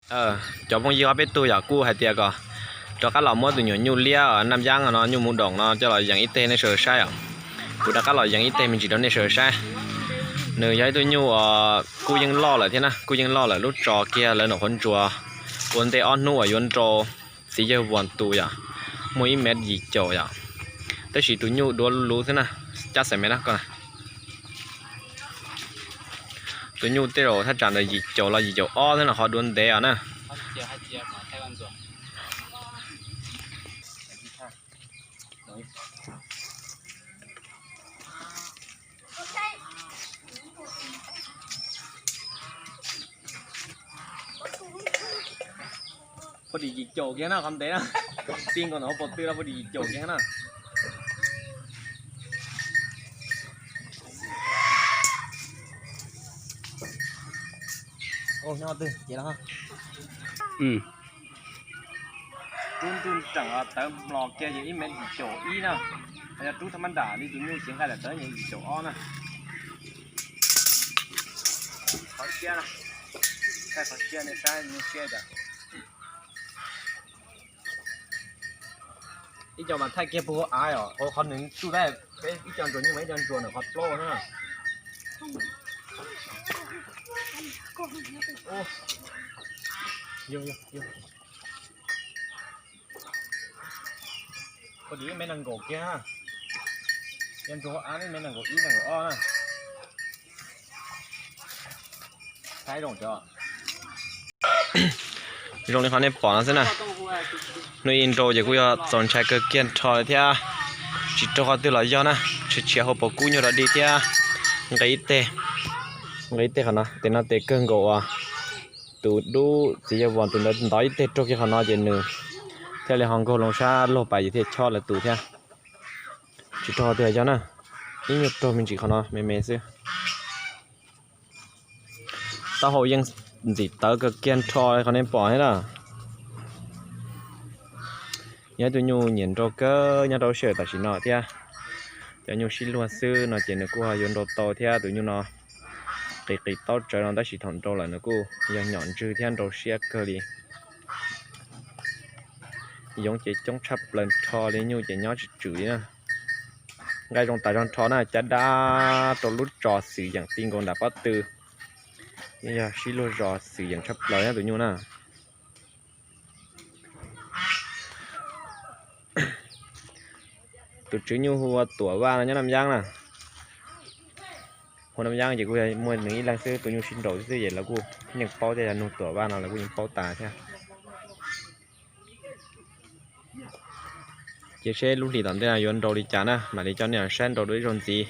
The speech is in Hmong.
Cov phooj ywg ob peb tug yom, kuj hais tias kom rov qab los muab tus nyuam nyuj liab Nam Yab no, nyuj mus doom no coj los yees ib teg nej sawv daws saib os. Kuv rov qab los yees ib teg me ntsis rau nej sawv daws saib. Nws yog ib tug nyuj uas kuj yeej loj lawm thiab na, kuj yeej loj lawm, lub tso kiag lawv nram qhuav ntsuas ua ntej ob hnub uas yuav nrau txiv yawg Voos tus yom, muaj ib mev yim caum yom. Tab sis tus nyuj duav luv xwb na, cab xaim me na koj. Tus nyuj tej zaum thaj tsam ntawm yim caum los yim caum ob xwb no, qhov duav ntev os na. Puag dim yim caum kiag na, qhov ntev na. Ti nkaus ntawm hauv paus tw los puag dim yim caum kiag na. Nyob twg ces los rub nruj nreem tawv mlos kiag ces ib mev yim caum ib na. Yog rub thaj mab nram li tus nyuj xiav nqaij lawm tawv yim caum ob na. Qhov siab, thaij qhov siab nej saib nyuj siab cas. Ib co mas thaij kiag puag hauv av os, hauv qhov nws tsuj tab, ib co ntsuas nyuj mas ib co ntsuas ntawm qhov plaub na. Puag dim ib mev nees nkaum kiag, yog ntsuas hauv av ib mev nees nkaum ib nees nkaum ob na. Thaij zoo cov. Zoo li qhov nej pom no xwb na. Hnub ib nrau ces kuj yog txaus ntshai kawg kiag nrho li thiab. Tsis raug qhov twg los yog na, tshiav tshiav hauv paus kub nyuj rov dig thiab. Nqis ib teg, nqis ib teg qhov no, tes no tes kawg nkaus uas tus dub txiv yawg Voos tus ntawd ntov ib teg raug kiag qhov no ces nws thiaj li ho nkaug loo sab laug pas ces thiaj chob lawv tus thiab. Tsis raug qhov twg los yog na, ib nyuag raug me ntsis qhov no me me xwb. Taub hau yeej ntxim tawv kawg kiag nrho li qhov nej pom thiab na. Yog ib tug nyuj nyiam nrau kawg nyob rau lub sij hawm tam sim no thiab. Cov nyuj sib luag xwb no ces nws kuj ho yuav nrau tau thiab. Tus nyuj no qis qis taub tsawv no tab sis thaum nrau lawm nws kuj yog nyom ntswg thiab nrau siab kawg li. Yoov ces coob tshaj plaws nrho li, nyuj ces nyob tsis tswm li na. Nqaij zoo tas zog nrho na, caj dab rau lub tso xwm yeem ti nkaus nram pob tw. Yeej yog sib luag zos xwm yeem tshaj plaws na tus nyuj na. Tus tswv nyuj hu ua Tuam Vaj no nyob Nam Yab na. Hu Nam Yab ces kuj yog muaj nws ib leeg xwb, tus nyuj sib nraus xwb ces lawv kuj yeej paub thiab, yog nug Tuam Vaj no lawv kuj yeej paub tas thiab. Cia seb lub hlis tom ntej no yuav nrau li cas na, mam li coj nej saib nrau dua ib zaug ntxiv.